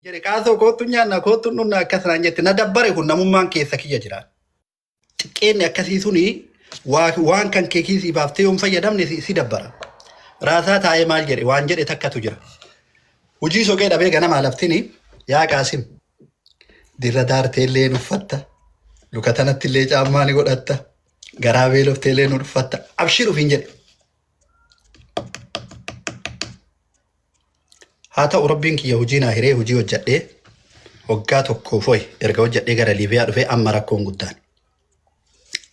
Jedhe kaasoo koottu nyaanna koottu dhunna akkas naan jette na dabbare kun namummaan keessa kiyya jira. Xiqqeenni akkasii suni waan kan kee kiisii baaftee yoon fayyadamne si dabbara. Raasaa taa'ee maal jedhe waan jedhe takkatu jira. Hojii soqee dhabee ganamaa laftini yaa Qaasim dirra daartee illee hin uffatta luka tanatti illee caammaa ni godhatta garaa beeloftee illee ni uffatta abshir ofiin jedhe. Haa ta'u rabbiin kiyya hojii naa hiree hojii hojjedhee waggaa tokkoof wayi erga hojjedhee gara Liibiyaa dhufee amma rakkoon guddaan.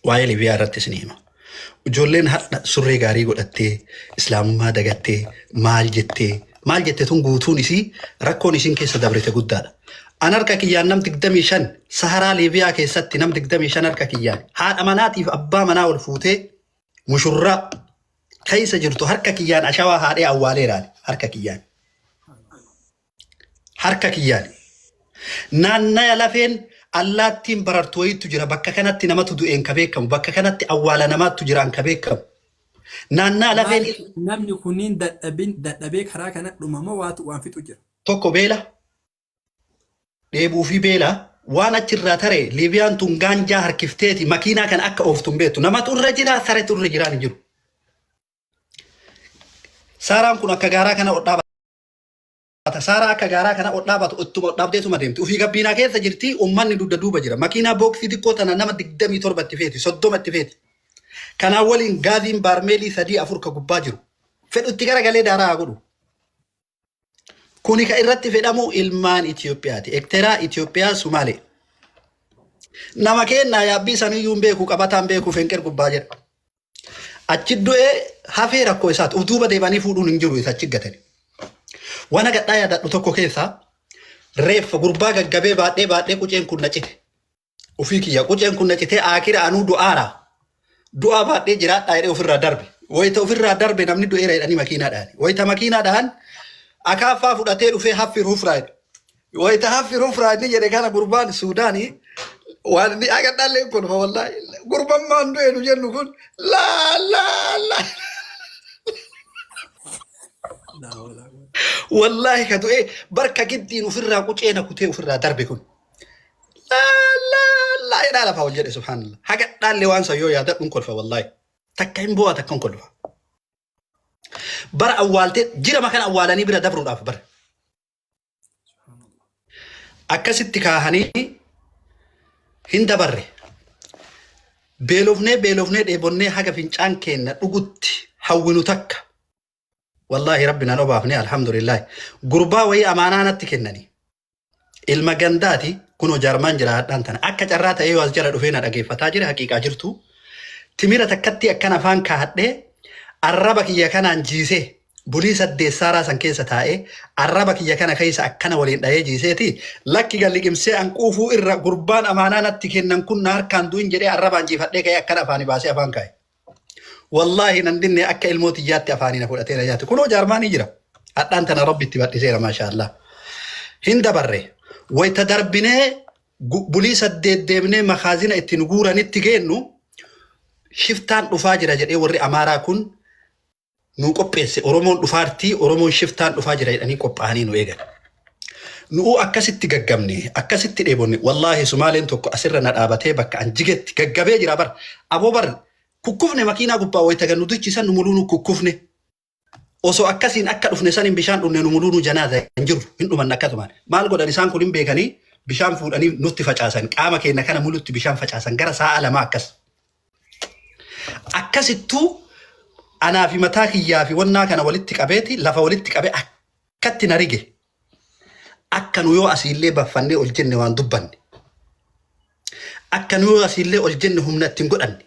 Waa'ee Liibiyaa irratti isin hima. Ijoolleen hadha surree gaarii godhattee islaamummaa dagattee maal jettee maal jette tun guutuun isii rakkoon isin keessa dabrite guddaadha. An harka kiyyaan nam 25 Saharaa Liibiyaa keessatti nam 25 harka kiyyaan haadha manaatiif abbaa manaa ol fuutee mushurraa keessa jirtu harka kiyyaan ashawaa haadhee awwaaleeraan harka kiyyaan. Harka kiyyaan. Naannaya lafeen allaattiin barartu wayiitu jira bakka kanatti namatu du'een ka beekamu bakka kanatti awwaala namaattu jiraan ka beekamu. Naannaa lafeen Maaliif namni kunniin dadhabin dadhabee karaa kana dhuma moo waatu waan fixu jira? Tokko beela dheebuu fi beela waan achirraa tare. Liibiyaan tun gaanjaa harkifteeti makiinaa kana akka ooftu hin beektu. Namatu irra jira, saretu irra jiraan hin jiru. Saaraan kun akka gaaraa kana ol dhaabata. Saaraa akka gaaraa kana ol dhaabatu ittuma ol dhaabdeetuma deemti. Ufii gabbiinaa keessa jirti, uummanni dugda duuba jira. Makiinaa booksii xiqqoo tana nama 27 itti feeti, 30 itti feeti. Kanaan waliin gaaziin baarmeelii sadii afur ka gubbaa jiru. Fedhu itti garagalee daaraa haa godhu. Kuni ka irratti fedhamu ilmaan Itoophiyaati. Ekteraa Itoophiyaa Sumaalee. Nama keennaa yaabbii saniyyuu hin beeku qabataan beeku fenqer gubbaa jedha. Achi du'ee hafee rakkoo isaati. Uf duuba deebanii fuudhuun hin jiru isa achi gatani. Waan hagadhaa yaadadhu tokko keessaa reeffa gurbaa gaggabee baadhee baadhee quceen kun na cite. Ofii kiyya quceen kun na citee aakira anuu du'aara. Du'aa baadhee jiraadhaa jedhee ofirraa darbe. Wayita ofirraa darbe namni du'eera jedhanii makiinaa dhahan. Wayita makiinaa dhahan akaaffaa fudhatee dhufee haffir hufraa jedhe. Wayita haffir hufraa inni jedhe kana gurbaan Suudaanii waan inni akka dhallee kun wallaahi gurbaan maan du'e nu jennu kun laa laa laa. Wallaahi ka du'e barka giddiin ofirraa qucee na kutee ofirraa darbe kun. Laa laa laa jedhaa lafaa ol jedhe subhaanallah. Haga dhaallee waan san yoo yaadadhu hin kolfa wallaahi. Takka hin bu'aa takka hin kolfa. Bara awwaaltee jirama kana awwaalanii bira dabruudhaaf bara. Akkasitti kaahanii hin dabarre. Beelofnee beelofnee dheebonnee haga fincaan keenna dhugutti hawwinu takka. Wallaahi rabbi nan obaafne alhamdulillaahi. Gurbaa wayii amaanaa natti kennanii. Ilma gandaati kunoo jaarmaan jira hadhaan tana. Akka carraa ta'ee yoo as jala dhufee na dhageeffataa jira haqiiqaa jirtu. Timira takkatti akkan afaan kaahadhee arraba kiyya kanaan jiisee bulii 8 saaraa san keessa taa'ee arraba kiyya kana keessa akkana waliin dhahee jiiseeti lakki gad liqimsee an quufuu irra gurbaan amaanaa natti kennan kun na harkaan du'in jedhee arrabaan jiifadhee ka'ee akkana afaanii baasee afaan kaa'e. Wallaahi nan dinne akka ilmoo tiyyaatti afaanii na fudhatee na nyaate. Kunoo jaarmaanii jira. Hadhaan tana rabbi itti bal'iseera maashaallah. Hin dabarre. Wayita darbinee bulii 8 deemnee makaazina itti nu guuranitti geennu shiftaan dhufaa jira jedhee warri Amaaraa kun nu qopheesse. Oromoon dhufaartii Oromoon shiftaan dhufaa jira jedhanii qophaa'anii nu eegan. Nu'uu akkasitti gaggabne akkasitti dheebonne wallaahi Sumaaleen tokko asirra na dhaabatee bakka an jigetti gaggabee jira bar aboo bar kukkufne makiinaa gubbaa wayita gannu duchisan nu muluu nu kukkufne osoo akkasiin akka dhufne saniin bishaan dhunne nu muluu nu janaaza hin jiru hin dhumanne akkasumaan maal godhan isaan kun hin beekanii bishaan fuudhanii nutti facaasan qaama keenya kana mulutti bishaan facaasan gara sa'a 2 akkas Akkasittuu anaa fi mataa kiyyaa fi wannaa kana walitti qabeeti lafa walitti qabee akkatti na rige. Akka nu yoo asiillee baffannee ol jenne waan dubbanne. Akka nu yoo asiillee ol jenne humna ittiin godhanne.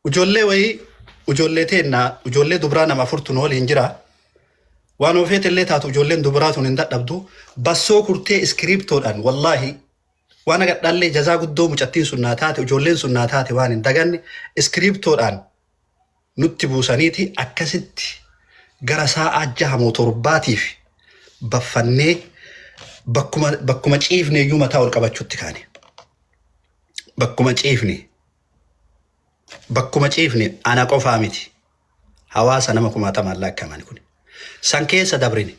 Ijoollee wayii ijoollee teennaa ijoollee dubraa nama afurtu nu waliin jira. Waan ofeet illee taatu ijoolleen dubraa tun hin dadhabdu. Bassoo kurtee iskiriiptoodhaan wallaahi waan agadhaallee jazaa guddoo mucattiin sun naa taate ijoolleen sun naa taate waan hin daganne iskiriiptoodhaan nutti buusaniiti akkasitti gara saa'aa 6 moo 7tiif baffannee bakkuma bakkuma ciifne iyyuu mataa ol qabachuutti kaane. Bakkuma ciifne bakkuma ciifne ana qofaa miti hawaasa nama kumaatamaan lakkaa'aman kun. San keessa dabrine.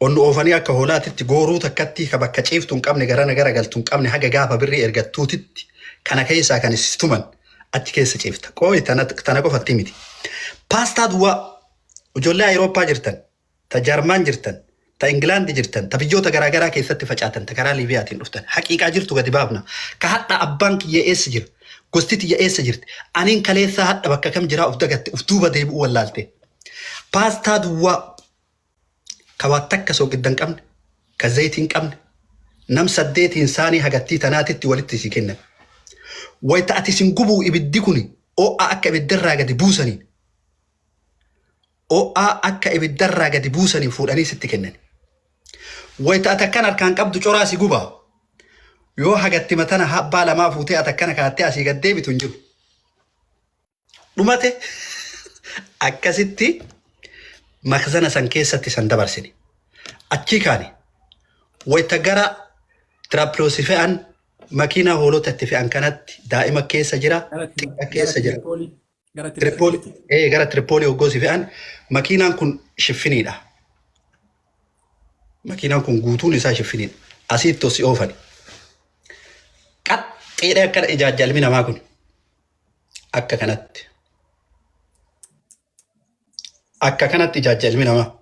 Onnu oofanii akka hoolaatitti gooruu takkatti ka bakka ciiftu hin qabne garana gara galtu hin qabne haga gaafa birrii ergattuutitti kana keessaa kan si tuman achi keessa ciifta. Qooyi tana qofatti miti. Paastaa duwwaa ijoollee Awurooppaa jirtan, ta Jarmaan jirtan, ta Ingilaandi jirtan, ta biyyoota garaagaraa keessatti facaatan, ta karaa Liibiyaatiin dhuftan. Haqiiqaa jirtu gadi baafna. Ka hadha abbaan kiyya eessa jira? Gosti tiyya eessa jirti? Aniin kaleessaa hadha bakka kam jiraa of dagatte of duuba deebi'uu wallaalte. Paastaa duwwaa ka waa takka soogidda hin qabne, ka zayitii hin qabne, nam saddeetiin saanii hagattii tanaatitti walitti si kennan. Wayita ati isin gubuu ibiddi kuni ho'a akka ibiddarraa gadi buusaniin ho'aa akka ibiddarraa gadi buusaniin fuudhanii sitti kennan. Wayita ati akkan harkaan qabdu coraa si gubaa. Yoo hagatti matana abbaa lamaa fuutee ati akkana kaattee asii gad deebitu hin jiru. Dhumate akkasitti makzana san keessatti san dabarsine. Achii kaane wayita gara Tiraapiloosii fe'an makiinaa hoolota itti fe'an kanatti daa'ima keessa jira, Gara xiqqa gara keessa jira. Tiripoolii. Gara Tiripooli Tiripooliitti. gara Tiripoolii hoggoosi fe'an makiinaan kun shiffiniidha. Makiinaan kun guutuun isaa shiffiniidha. Asitti osii oofani. Qaxxiidha akkana ijaajja ilmi namaa kun. Akka kanatti. Akka kanatti ijaajja ilmi namaa.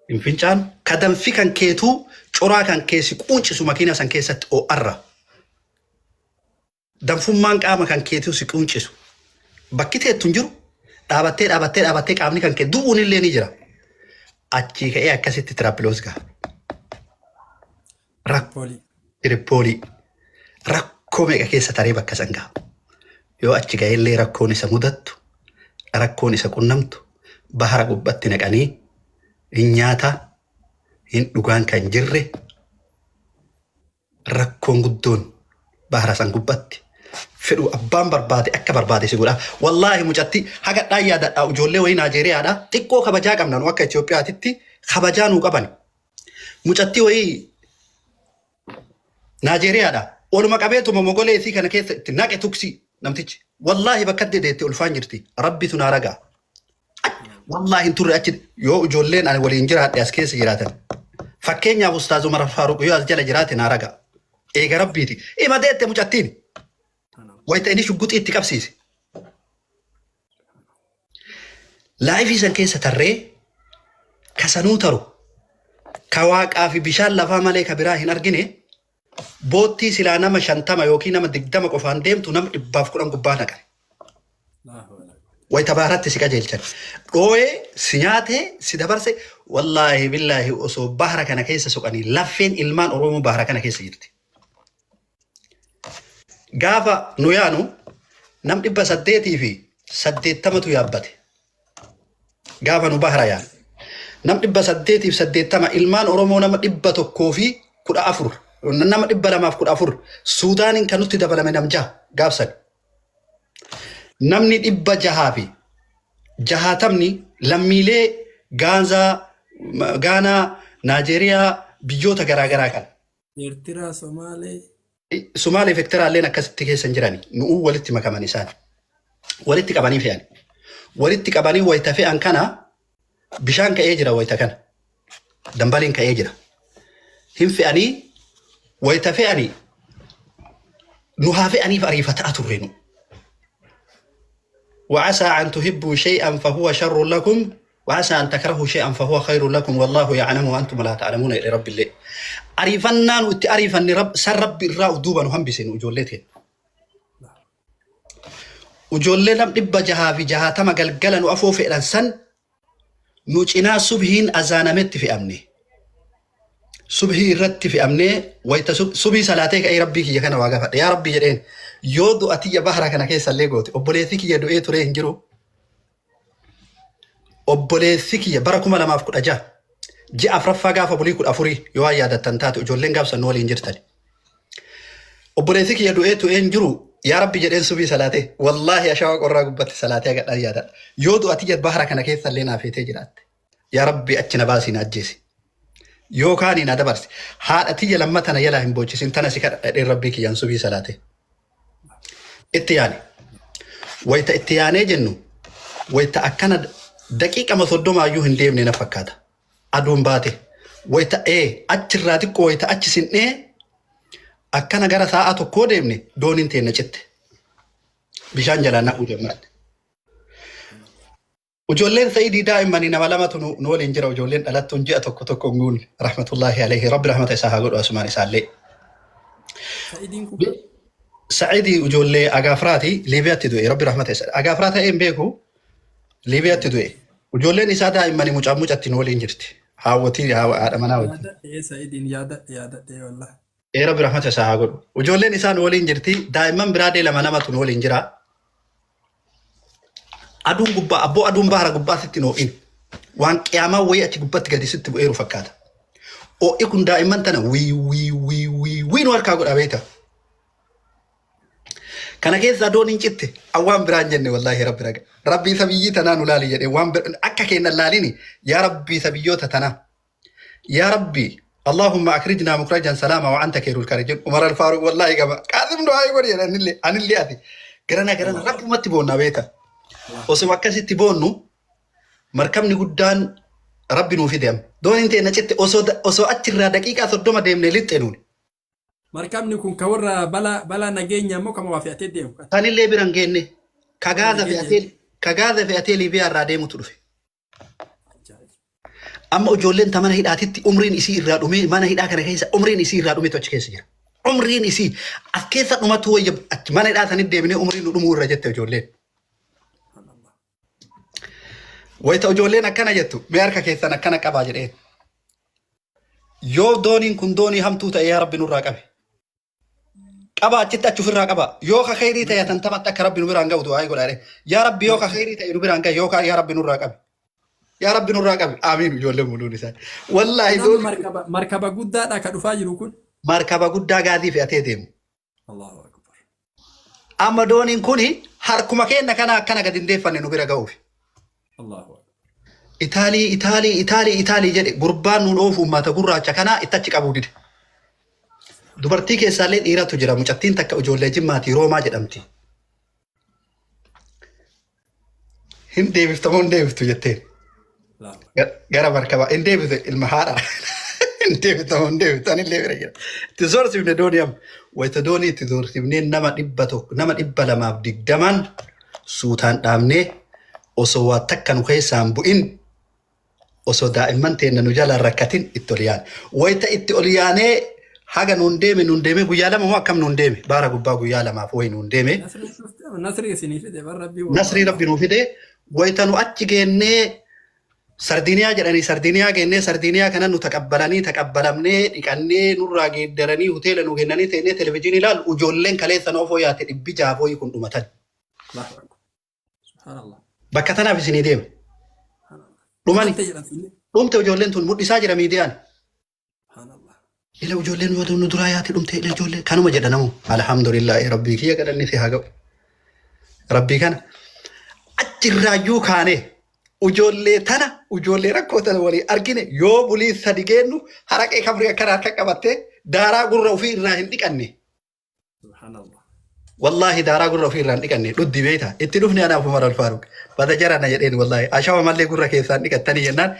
Hin fincaanu. Ka danfi kan keetuu coraa kan keessi quuncisu makiinaa san keessatti oo'arra. Danfummaan qaama kan keetuu si quuncisu. Bakki teettu hin jiru. Dhaabattee dhaabattee dhaabattee qaamni kan kee du'uun illee ni jira. Achii ka'ee akkasitti tiraapiloos gaha. Tiripoolii. Tiripoolii. Rakkoo meeqa keessa taree bakka san gaha. Yoo achi ga'ellee rakkoon isa mudattu, rakkoon isa qunnamtu, bahara gubbatti naqanii hin nyaataa, hin dhugaan kan jirre rakkoon guddoon bahara san gubbatti fedhu abbaan barbaade akka barbaade si godha. Wallaahi mucatti haga dhaan yaadadha ijoollee wayii Naajeeriyaadha. Xiqqoo kabajaa qabna nu akka Itoophiyaatitti kabajaa nuu qaban. Mucatti wayii Naajeeriyaadha. Oluma qabeetuma mogolee isii kana keessa itti naqe tuksii namtichi. Wallaahi bakka itti deette ulfaan jirti. Rabbitu naa ragaa. Wallaahi hin turre achi yoo ijoolleen ani waliin jiraadhe as keessa jiraatan. Fakkeenyaaf Ustaaz Umar Faaruq yoo as jala jiraate naa ragaa. Eega Rabbiiti. Ima deette mucattiin. Wayita inni shugguxii itti qabsiise. Laayifii san keessa tarree kasanuu taru ka waaqaa fi bishaan lafaa malee ka biraa hin argine boottii silaa nama 50 yookiin nama 20 qofaan deemtu nama 110 gubbaa naqan. Wayita baaratti si qajeelchan. Dhooyee si nyaatee si dabarse wallaahi billaahi osoo bahara kana keessa soqanii laffeen ilmaan Oromoo bahara kana keessa jirti. Gaafa nu yaanu nam 880tu yaabbate. Gaafa nu bahara yaanu. Nam 880 ilmaan Oromoo nama 114 nama 214 Suudaaniin kan nutti dabalame nam jaha gaafsan. Namni 660ni lammiilee Gaazaa, Gaanaa, Naajeeriyaa biyyoota garaagaraa kan. Eertiraa, Somaalee. Sumaalee fi Eertiraalleen akkasitti keessa hin jirani. Nu'uu walitti makaman isaan. Walitti qabanii fe'an. Walitti qabanii wayita fe'an kana bishaan ka'ee jira wayita kana. Dambaliin ka'ee jira. Hin fe'anii wayita fe'anii nu haa fe'aniif ariifataa turre nu. وعسى أن تحبوا شيئا فهو شر لكم وعسى أن تكرهوا شيئا فهو خير لكم والله يعلم وأنتم لا تعلمون إلى رب الليل أريفنان وإنت أريفن رب سر رب الراء دوبا نهم بسين وجولتين وجولة لم dhibba jahaa fi jahatama galgala nu afoo fe'an san nu cinaa subhiin azaanametti fe'amne. Subhii irratti fe'amnee wayita subhii salaatee ka'ee rabbii kiyya kana waa gaafadhe. Yaa rabbii jedheen yoo du'a tiyya bahara kana keessa illee goote obboleessi kiyya du'ee turee hin jiru. Obboleessi kiyya bara 2016 ji'a afraffaa gaafa bulii 14 yoo waan yaadattan taate ijoolleen gaafsan nu waliin jirtan. Obboleessi kiyya du'ee turee hin jiru yaa rabbi jedheen subii salaatee wallaahi ashawaa qorraa gubbatti salaatee agadhaan yaadadha. Yoo du'a tiyya bahara kana keessa illee naaf feetee jiraatte. Yaa rabbi achi na baasii na ajjeesi. Yookaan na dabarsi. Haadha tiyya lamma tana yalaa hin boochisin tana si kadhadha jedheen rabbii kiyyaan subii salaatee. Itti yaane. Wayita itti yaanee jennu wayita akkana daqiiqama 30 iyyuu hin deemne na fakkaata. Aduun baate. Wayita achirraa xiqqoo wayita achi sinnee akkana gara sa'a tokkoo deemne dooniin teenna citte. Bishaan jalaan naquu jammarte. Ijoolleen Sa'idii daa'immanii nama lamatu nu waliin jira. Ijoolleen dhalattuun ji'a tokko tokko hin guunne. Rahmatullahi alayhi. Rabbi rahmata isaa haa godhu asumaan isaallee. Sa'idiin kun Sa'idii ijoollee Agaafraati Liibiyaatti du'e. Rabbi rahmata isaa. Agaafraa ta'ee hin beeku. Liibiyaatti du'e. Ijoolleen isaa daa'immanii mucaa mucatti nu waliin jirti. Haawwatii haadha manaa wajjin. Yaadadhee Sa'idiin yaadadhe yaadadhee wallahi. Ee Rabbi rahmata isaa haa godhu. Ijoolleen isaa nu waliin jirti. Daa'imman biraa dee lama lamatu nu waliin jira. Aduun gubbaa abboo aduun bahara gubbaa sitti hin ho'in. Waan qiyaamaa wayii achi gubbatti gadi sitti bu'eeru fakkaata. Ho'i kun daa'imman tana wii wii wii wii wii nu harkaa godha beekta. Kana keessa aduun hin citte awwaan biraan jenne wallaahi rabbi raga. Rabbii isa biyyii tanaa nu laali jedhe waan akka keenya laalini yaa rabbii isa biyyoota tanaa. Yaa rabbi Allahumma akrijnaa mukrajan salaama wa anta khairul karijin Umar al-Faaruq wallaahi gama Qaasim du'aa godhi jedhe anillee anillee ati garana garana rabbumatti boonna beeka. Osoo akkasitti boonnu markabni guddaan rabbi nuu fide amma. Dooniin teenna citte osoo achirraa daqiiqaa 30 deemne lixxe nuuni. Markabni kun ka warra balaa nageenya immoo kama waa fe'atee deemu. Sanillee bira hin geenne. Ka Gaaza fe'atee ka Gaaza fe'atee Liibiyaa irraa deemutu dhufe. Amma ijoolleen ta mana hidhaatitti umriin isii irraa dhumee mana hidhaa kana keessa umriin isii irraa dhumetu achi keessa jira. Umriin isii as keessa dhumatu wayya achi mana hidhaa sanitti deebinee umriin nu dhumuu irra jette ijoolleen. Wayita ijoolleen akkana jettu mee harka keessan akkana qabaa jedheen. Yoo dooniin kun doonii hamtuu ta'e yaa Rabbi nurraa qabi. Qaba achitti achi ofirraa qaba. Yoo ka kheyrii ta'e hatantamatti akka Rabbi nu biraan ga'u du'aa godhaa jedhee. Yaa Rabbi yoo ka kheyrii ta'e nu biraan ga'i yookaan yaa Rabbi nurraa qabi. Yaa Rabbi nurraa qabi. Aamiin ijoollee muluun isaa. Wallaahi Kun amma doonii markaba guddaadha ka dhufaa jiru kun. Markaba guddaa gaazii fe'atee deemu. Allahu akbar. Amma dooniin kuni harkuma keenya kana akkana gadi hin deeffanne nu bira ga'uuf. Allahu akbar. Itaalii Itaalii Itaalii Itaalii jedhe gurbaan nuun oofu uummata gurraacha kanaa itti achi qabuu dide. Dubartii keessaallee dhiiratu jira. Mucattiin takka ijoollee Jimmaati Roomaa jedhamti. Hin deebiftamoo hin deebiftu jetteen. Allahu Gara markabaa hin deebifte ilma haadha. Hin deebiftamoo hin deebiftu anillee bira jira. Itti zoorsifne doonii amma. Wayita doonii itti zoorsifnee nama 100 nama 220n suutaan dhaabnee osoo waa takka nu keessaan bu'in osoo daa'imman teenna nu jalaan rakkatin itti ol yaane. Wayita itti ol yaanee haga nuun deeme nuun deeme guyyaa lama moo akkam nuun deeme baara gubbaa guyyaa lamaaf wayi nuun deeme. Nasrii dhufte nasrii isinii fide bar rabbii Nasrii rabbi nuu fide wayita nu achi geennee Sardiiniyaa jedhanii Sardiiniyaa geennee Sardiiniyaa kana nu taqabbalanii taqabbalamnee dhiqannee nurraa geeddaranii hoteela nu kennanii teennee televizyiinii ilaalu ijoolleen kaleessa nu ofoo yaate 600 wayii kun dhumatan. Allahu akbar. Subhanallah. Bakka tanaaf isinii deema. Dhumani. Dhumte jedhan sunni. Dhumte ijoolleen tun mul'isaa jira miidiyaan. Subhanallah. Ila ijoolleen yoo nu duraa yaate dhumte ila ijoolleen kanuma jedha namu. Alhamdulillah rabbii kiyya galanni si haa ga'u. Rabbii kana achirraayyuu kaanee ijoollee tana ijoollee rakkoo tana walii argine yoo bulii sadi geennu haraqee kamrii akkana harka qabattee daaraa gurra ofii irraa hin dhiqanne. Subhanallah. Wallaahi daaraa gurra ofii irraa hin dhiqanne dhuddi beekta. Itti dhufne anaaf Umar Alfaaruq. Bada jarana jedheen wallaahi. Ashawa mallee gurra keessaan dhiqattanii jennaan.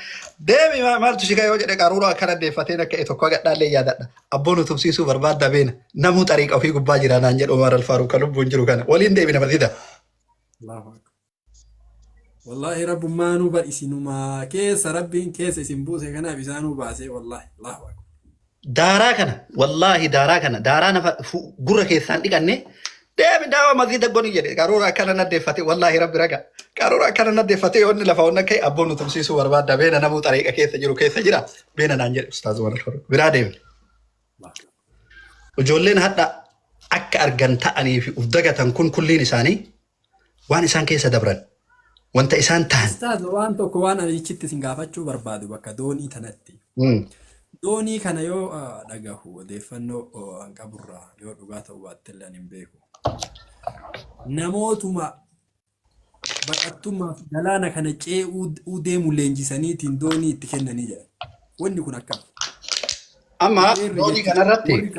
Deemi maaltu si yoo jedhe qaruuraa akkana deeffateen akka tokko hagadhaallee yaadadha. Abboon nu tumsiisuu barbaadda beena. Namuu xariiqa ofii gubbaa jira naan jedhu Umar Alfaaruq kan lubbuun jiru kana. Waliin deemina masjida. Allahu akbar. Wallaahi rabbummaanuu bar isinumaa keessa rabbiin keessa isin buuse kanaaf isaanuu baasee wallaahi Allahu akbar. Daaraa kana wallaahi daaraa kana daaraa nafa gurra keessaan dhiqanne deemi daawa masjida goni jedhe qaruura akkana naddeeffate wallaahi rabbi raga qaruura akkana naddeeffate yoo inni lafa onna ka'e abboon nu tumsiisuu barbaadda beena namuu xariiqa keessa jiru keessa jira beena naan jedhe ustaaz Umar Alfaruq biraa deemne. Ijoolleen hadha akka argan ta'anii fi uf dagatan kun kulliin isaanii waan isaan keessa dabran wanta isaan tahan. Ustaaz waan tokko waan ani ichitti isin gaafachuu barbaadu bakka doonii tanatti. Doonii kana yoo dhagahu odeeffannoo an qaburraa yoo dhugaa ta'uu baattellee ani hin beeku. Namootuma baqattummaaf galaana kana ce'uu deemu leenjisaniitiin doonii itti kennanii jedhan. Wanni kun akkam? Amma Seerri doonii jechuun kanarratti warri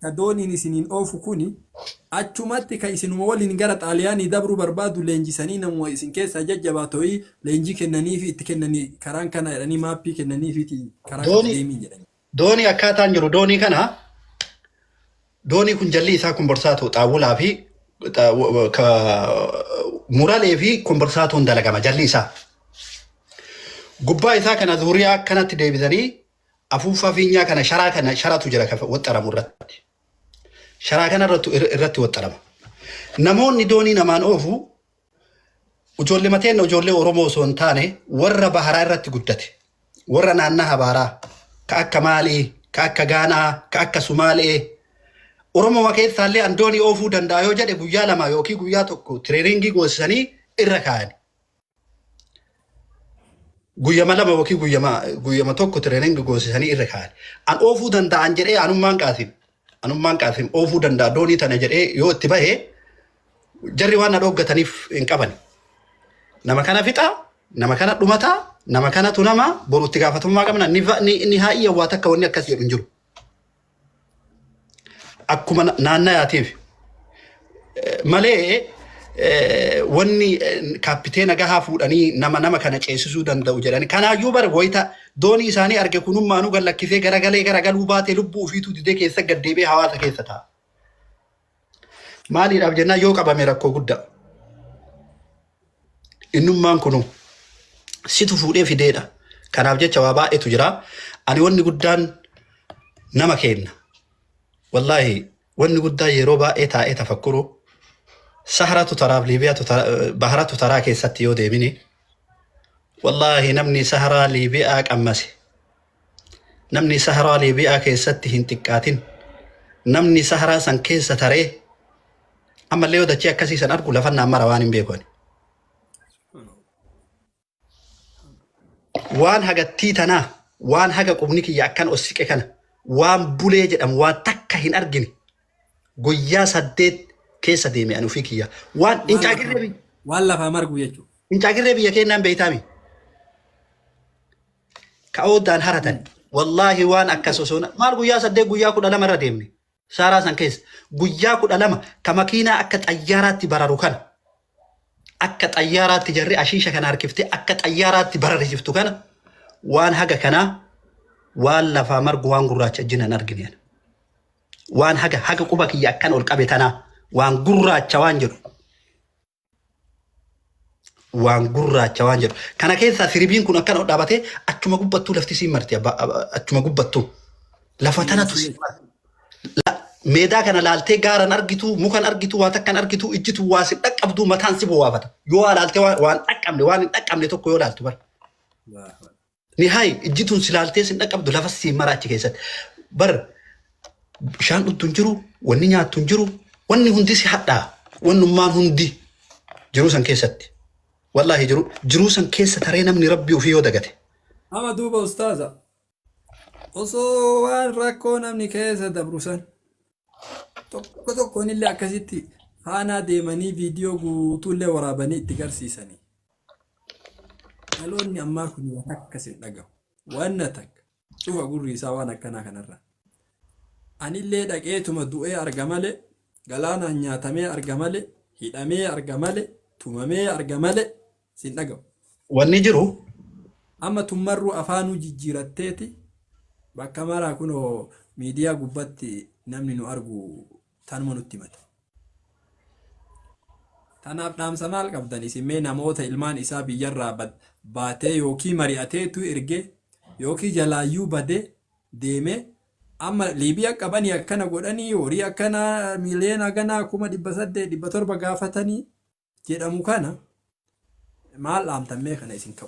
ka dooniin isiniin oofu kuni Achumatti ka isinuma waliin gara Xaaliyaanii dabruu barbaadu leenjisanii namuma isin keessaa jajjabaa to'ii leenjii kennaniifi itti kennanii karaan kana jedhanii maappii kennaniifiiti karaa kana Doonii deemiin jedhanii. doonii akkaataan jiru doonii kana doonii kun jalli isaa komborsaatu xaawulaa fi muralee fi komborsaatuun dalagama jalli isaa. Gubbaa isaa kana zuuriyaa akkanatti deebisanii afuuffaa fiinyaa kana sharaa kana sharatu jira kan waxxaramu irratti. Sharaa kana irratti waxxarama. Namoonni doonii namaan oofu ijoollee mateen ijoollee Oromoo osoo hin taane warra baharaa irratti guddate. Warra naannaha baharaa ka akka Maalii, ka akka Gaanaa, ka akka Sumaalee. Oromoo keessaallee an doonii oofuu danda'a yoo jedhe guyyaa 2 yookiin guyyaa 1 training goosisanii irra kaa'ani. Guyyama 2 yookiin guyyama 1 training goosisanii irra kaa'ani. An oofuu danda'an jedhee anummaan Qaasim. Anummaan Qaasim oofuu danda'a doonii tana jedhee yoo itti bahe jarri waan na dhooggataniif hin qaban. Nama kana fixaa, nama kana dhumataa, nama kanatu nama boru itti gaafatamummaa qabna ni haa'iyya waa takka wanni akkas jedhu hin jiru. Akkuma naannayaatiif malee wanni kaapiteena gahaa fuudhanii nama nama kana ceesisuu danda'u jedhani. Kanaayyuu bara wayita doonii isaanii arge kunummaanuu gad lakkisee garagalee garagaluu baatee lubbuu ofiituu didee keessa gad deebi'ee hawaasa keessa ta'a. Maaliidhaaf jennaan yoo qabame rakkoo guddaa. Innummaan kunu situ fuudhee fideedha. Kanaaf jecha waa baay'eetu jira. Ani wanni guddaan nama kenna. Wallaahi wanni guddaan yeroo baay'ee taa'ee tafakkuru Saharatu taraaf Liibiyaatu baharatu taraa keessatti yoo deemini wallaahi namni Saharaa Liibiyaa qammase namni Saharaa Liibiyaa keessatti hin xiqqaatin namni Saharaa san keessa taree ammallee yoo dachee akkasii san argu lafa naan mara waan hin beeku ani. Waan hagattii tanaa waan haga qubni kiyya akkan ossiqe kana waan bulee jedhamu waan takka hin argine guyyaa 8 keessa deeme ani ofii kiyya waan Waan incaagirree lafaa waan lafaa margu jechuudha. Incaagirree biyya keenyaan beeytaami ka oddaan haratan wallaahi waan akkas osoo maal guyyaa 8 guyyaa 12 irra deemne saaraa san keessa guyyaa 12 ka makiinaa akka xayyaaraatti bararu kana akka xayyaaraatti jarri ashiisha kana harkiftee akka xayyaaraatti barariftu kana waan haga kanaa waan lafaa margu waan gurraacha jinan argine ani. Waan haga haga quba kiyya akkan ol qabe tanaa waan gurraacha waan jedhu waan gurraacha waan jedhu kana keessaa sirbiin kun akkan ol dhaabatee achuma gubbattuu lafti siin marti achuma gubbattuu lafa tanatu siin marti. Meedaa kana laaltee gaaran argitu, mukan argitu, waa takkan argitu, ijjitu waa si dhaqqabdu mataan si bowwaafata. Yoo waa laaltee waan dhaqqabne waan hin dhaqqabne tokko yoo laaltu bar. Ni hayi ijjituun si laaltee si dhaqqabdu lafa si mara achi keessatti. Bar bishaan dhugdu hin jiru, wanni nyaattu hin jiru, wanni hundi si hadhaa. Wannummaan hundi jiruu san keessatti. Wallaahi jiruu san keessa taree namni rabbii ofii yoo dagate. Ama duuba ustaaza osoo waan rakkoo namni keessa dabru san tokko tokkoon illee akkasitti faanaa deemanii viidiyoo guutuullee waraabanii itti garsiisanii. Dhaloonni ammaa kun waan akkas hin dhagahu. Wanna takka cufa gurri isaa waan akkanaa kanarra. Anillee dhaqeetuma du'ee arga malee, galaanaan nyaatamee arga malee, hidhamee arga malee, tumamee arga malee sin dhagahu. Wanni jiru Amma tummarruu afaanuu jijjiiratteeti bakka maraa kunoo miidiyaa gubbatti namni nu argu tanuma nutti himata. Tanaaf dhaamsa maal qabdan isin mee namoota ilmaan isaa biyyarraa baatee yookiin mari'ateetu ergee yookiin jalaayyuu badee deemee amma Liibiyaa qabanii akkana godhanii horii akkana miiliyoona haganaa 800,000 700,000 gaafatanii jedhamu kana maal dhaamtan mee kana isin ka